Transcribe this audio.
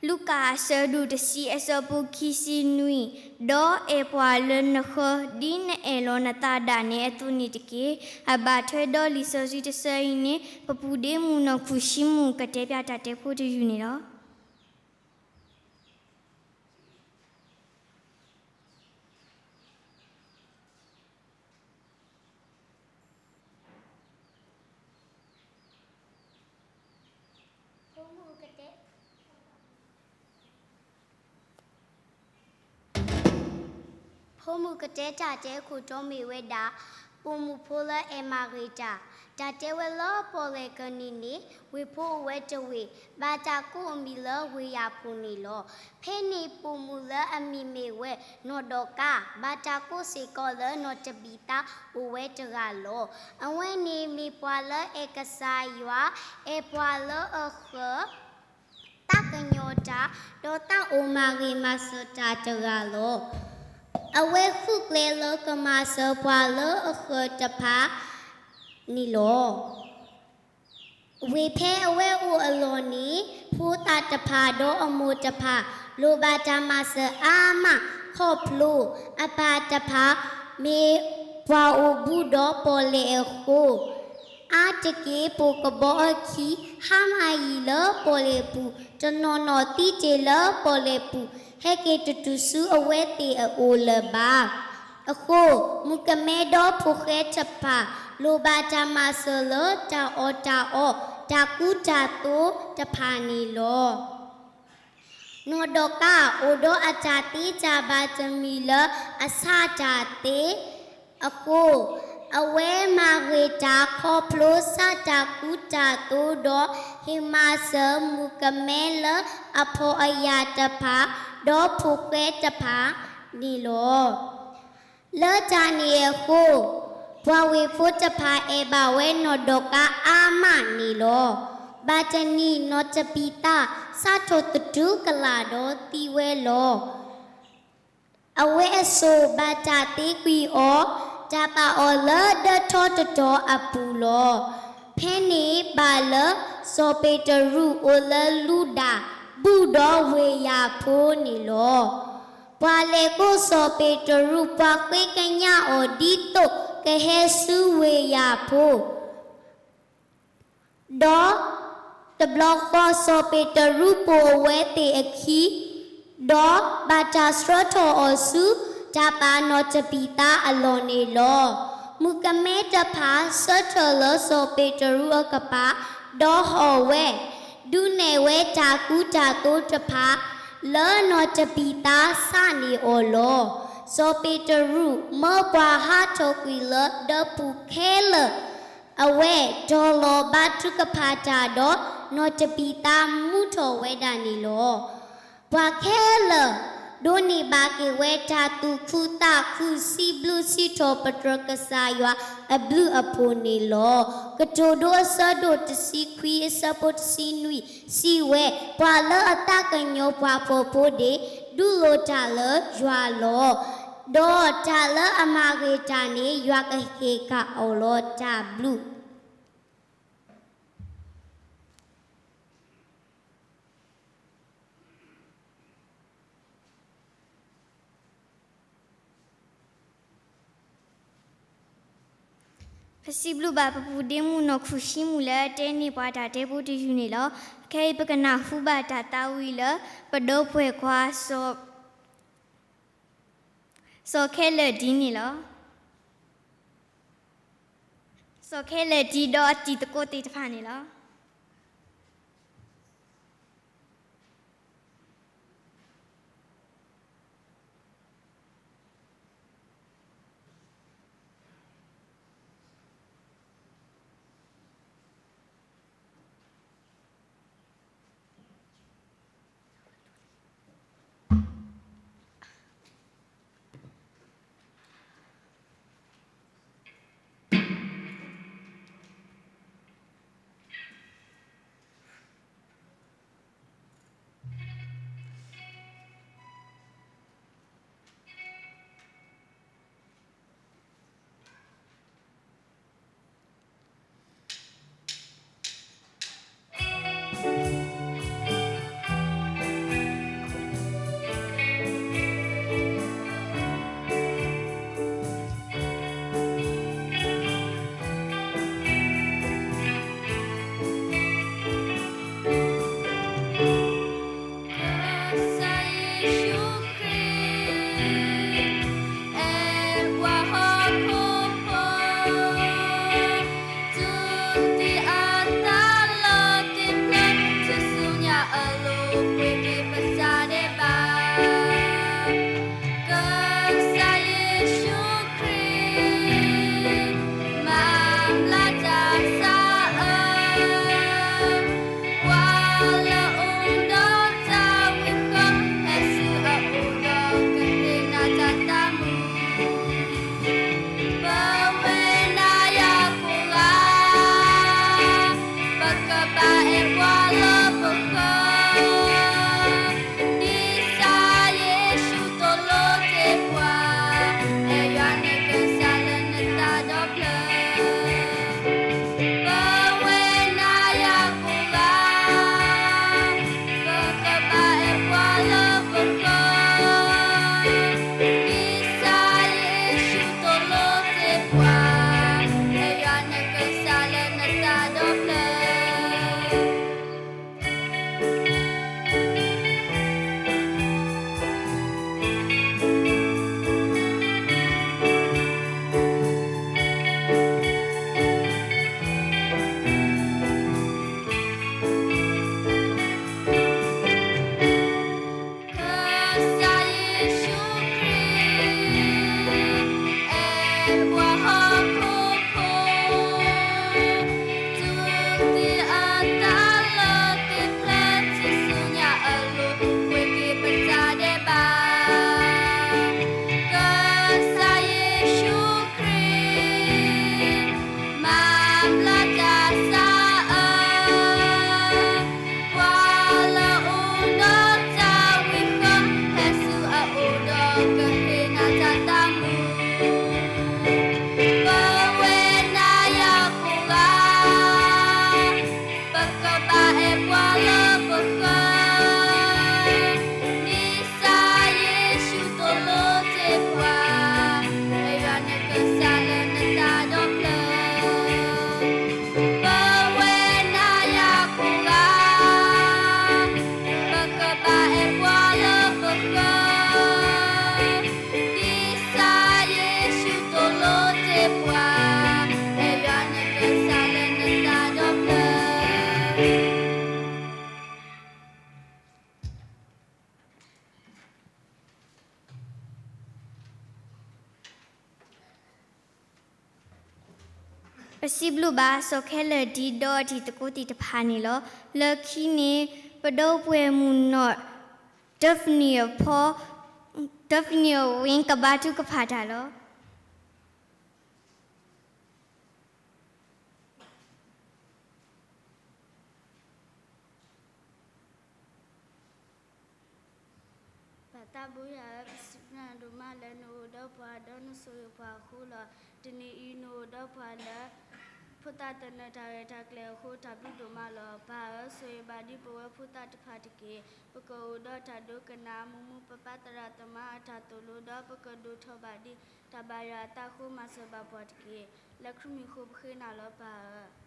လူၤကၣ်အဆၢဒိၣ်တဆံအဆၢဖိခံဆံနွံ, ဒီးအဲၣ်ပှၤလၢနဃၢၤ ဒ်နအဲၣ်လီၤနသးဒၣ်နဲအသိးန့ၣ်တက့ၢ်. အဘၣ်ထွဲဒီးလံာ်စီဆှံတဆၢအံၤန့ၣ် ပပူၤဒ့မုၣ်နီၢ်ခူၣ်ဆံမူး ကတဲပၠးတၢ်တဲဖိတယုၢ်န့ၣ်လီၤ. ဖိမုၣ်ကတဲတၢ်တဲခိၣ်တီမ့ၢ်ဝဲဒၣ် ပိာ်မုၣ်ဖိလၢအဲၣ်မၤဂ့ၤတၢ်, တၢ်တဲဝဲလၢပီၣ်လဲၣ်ကၢၢ်နံၤန့ၣ် ဝ့ၢ်ဖိအိၣ်ဝဲတဝ့ၢ် ဘၣ်တၢ်ကိးအမံၤလၢဝ့ၢ်ယၣ်ဖိၣ်န့ၣ်လီၤ. ဖဲန့ၣ်ပိာ်မုၣ်လၢအမံၤမ့ၢ်ဝဲ နီၢ်ဒီကါ ဘၣ်တၢ်ကိးစ့ၢ်ကီးလၢနီၢ်တဘံၤသါအိၣ်ဝဲတဂၤလီၤ. အဝဲန့ၣ်မ့ၢ်ပှၤလၢအဲၣ်ကစၢ်ယွၤ, အဲၣ်ပှၤလၢအဃၢၤ သးကညီၤတၢ်, ဒီးသးအိၣ်မၤဂ့ၤမၤစၢၤတၢ်တဂၤလီၤ. အဝဲဃုကျဲလၢကမၤစၢၤပှၤလၢအဃၢၤတဖၣ်န့ၣ်လီၤ. ဝ့ၢ်ဖဲအဝဲအိၣ်အလီၢ်န့ၣ် ဖိသၣ်တဖၣ်ဒီးအမိၢ်တဖၣ် လိၣ်ဘၣ်တၢ်မၤစၢၤအါမး ခီဖျိအပၢ်တဖၣ် မ့ၢ်ပှၤအိၣ်ဘူးဒီးပီၣ်လဲၣ်အဃိ အါတက့ၢ်ပိာ်ကဘီအခံ ဟါမၢ်ယံာ်လၢပီၣ်လဲၣ်ပူၤ တနီၤနီၤသံတ့ၢ်လၢပီၣ်လဲၣ်ပူၤ ဟဲက့ၤတတုၤဆူအဝဲသ့ၣ်အအိၣ်လၢၤဘၣ်. အဃိ မုၣ်ကမဲဒီးဖိၣ်ဃဲတဖၣ် လိၣ်ဘၣ်တၢ်မၤစၢၤလၢတၢ်အီၣ်တၢ်အီ တၢ်ကူတၢ်သိးတဖၣ်န့ၣ်လီၤ. နီၢ်ဒီကါအိၣ်ဒီးအတၢ်သ့တၢ်ဘၣ်တမံၤလၢအဆါတၢ်သ့အဃိ, အဝဲမၤဂ့ၤတၢ်ခီဖျိဆါတၢ်ကူတၢ်သိးဒီး ဟ့ၣ်မၤစၢၤမုၣ်ကမဲလၢအဖှီၣ်အယာ်တဖၣ် ဒီးဖိၣ်ဃဲတဖၣ်န့ၣ်လီၤ. လၢတၢ်န့ၣ်အဃိ, ပှၤဝ့ၢ်ဖိတဖၣ်အဲၣ်ဘၣ်ဝဲနီၢ်ဒီကါအါမးန့ၣ်လီၤ. ဘၣ်တနံၤနီၢ်တဘံၤသါ စးထီၣ်သတူၢ်ကလာ်ဒီးသံဝဲလီၤ. အဝဲအစိၣ်ဘၣ်တၢ်သ့ကွံာ်အီၤ, တၢ်ပာ်အီၤလၢဒၢထီတတီၤအပူၤလီၤ. ဖဲန့ၣ်ဘၣ်လၢ စီၤပ့းတရူးအိၣ်လၢလူဒၤ ဘူၣ်ဒီးဝ့ၢ်ယၤဖိန့ၣ်လီၤ. ပှၤလဲၤကိးစီၤပ့းတရူး ပှၤဃ့ကညးအီၤဒ်သိးကဟဲဆူဝ့ၢ်ယၤဖိ ဒီးတဘျီဃီစီၤပ့းတရူးပိာ်အဝဲသ့ၣ်အခံ, ဒီးဘၣ်တၢ်ဆှၢထီၣ်အီၤဆူ တၢ်ပာ်နီၢ်တဘံၤသါအလီၢ်န့ၣ်လီၤ. မုၣ်ကမဲတဖၣ်ဆၢထၢၣ်လၢစီၤပ့းတရူးအကပၤ, ဒီးဟီၣ်ဝဲ, ဒုးနဲၣ်ဝဲတၢ်ကူတၢ်သိးတဖၣ် လၢနီၢ်တဘံၤသါဆါန့ၢ်အီၤလီၤ. စီၤပ့းတရူးမၢပှၤဟးထီၣ်ကွံာ်လၢဒၢပူၤခဲလၢာ်, အဝဲတီၤလီၤဘါထုကဖၣ်တၢ်ဒီး နီၢ်တဘံၤသါမူထီၣ်ဝဲဒၣ်န့ၣ်လီၤ. ပှၤခဲလၢာ် ဒိးန့ၢ်ဘၣ်က့ၤဝဲတၢ်သူၣ်ခုသးခု စံးဘျုးစံးထီၣ်ပတြၢၤကစၢ်ယွၤအဘျုးအဖှိၣ်န့ၣ်လီၤ. ကတိၤဒိအဆၢဒိၣ်တဆံခွံအဆၢဖိတဆံနွံ စံးဝဲ, ပှၤလၢအသးကညီၤပှၤဖှီၣ်ဖိန့ၣ် ဒုးလိၢ်တၢ်လၢယွၤလီၤ. ဒီးတၢ်လၢအမၤဂ့ၤတၢ်န့ၣ် ယွၤကဟ့ၣ်က့ၤအီၤလီၤတၢ်ဘျုး ပစံးဘျုးဘၣ်ပပူၤဒ့မုၣ်နီၢ်ခူၣ်ဆံမူးလၢအတဲန့ၢ်ပှၤတၢ်တဲဖိတယုၢ်န့ၣ်လီၤ. ခဲအံၤပကနၢ်ဟူဘၣ်တၢ်သးဝံၣ် လၢပဒီပုၢ်ဝဲၢ်ခွါ စီၤခဲလၢာ်ဒံန့ၣ်လီၤ. စီၤခဲလၢာ်ဒံဒီးအတံၤသကိးသ့ၣ်တဖၣ်န့ၣ်လီၤ. ပစံးဘျုးဘၣ်စီၤခဲလၢာ်ဒ်ဒီးတံၤသကိးသ့ၣ်တဖၣ်န့ၣ်လီၤ. လၢခံန့ၣ် ပဒီပုၢ်ဝဲၢ်မုၣ်နီၢ် Daphne အဖီ Daphne အဝ့ၢ် ကဘါထုကဖၣ်တၢ်လီၤ. ပၢ်သးဘိယွၤဧၢ, ပစံးဘျုးနၤဒိၣ်မးလၢနအိၣ်ဒီးပှၤဒီးနဆိၣ်ဂ့ၤပှၤအဃိလီၤ. တနံၤအံၤ နအိၣ်ဒီးပှၤလၢ ဖိသၣ်သနၢၣ်တၢ်ရဲၣ်တၢ်ကျဲၤအဃိ တၢ်ဘျုးဒိၣ်မးလီၤ. ပၢ်ဧၢ, ဆိၣ်ဂ့ၤဘၣ်ဒံးပဝဲဖိသၣ်တဖၣ်တက့ၢ်. ပကအိၣ်ဒီးတၢ်ဒိကနၣ် မူမူပၢ်ပၢ်သရၣ်သမါအတၢ်သိၣ်လိဒီး ပကဒိၣ်ထီၣ်ဘၣ်ဒံးတၢ်ဘၣ်ယွၤအသးအဃိ မၤစၢၤဘၣ်ပှၤတက့ၢ်. လၢခရံာ်မံၤအဃိပဃ့နၤလီၤ ပၢ်ဧၢ.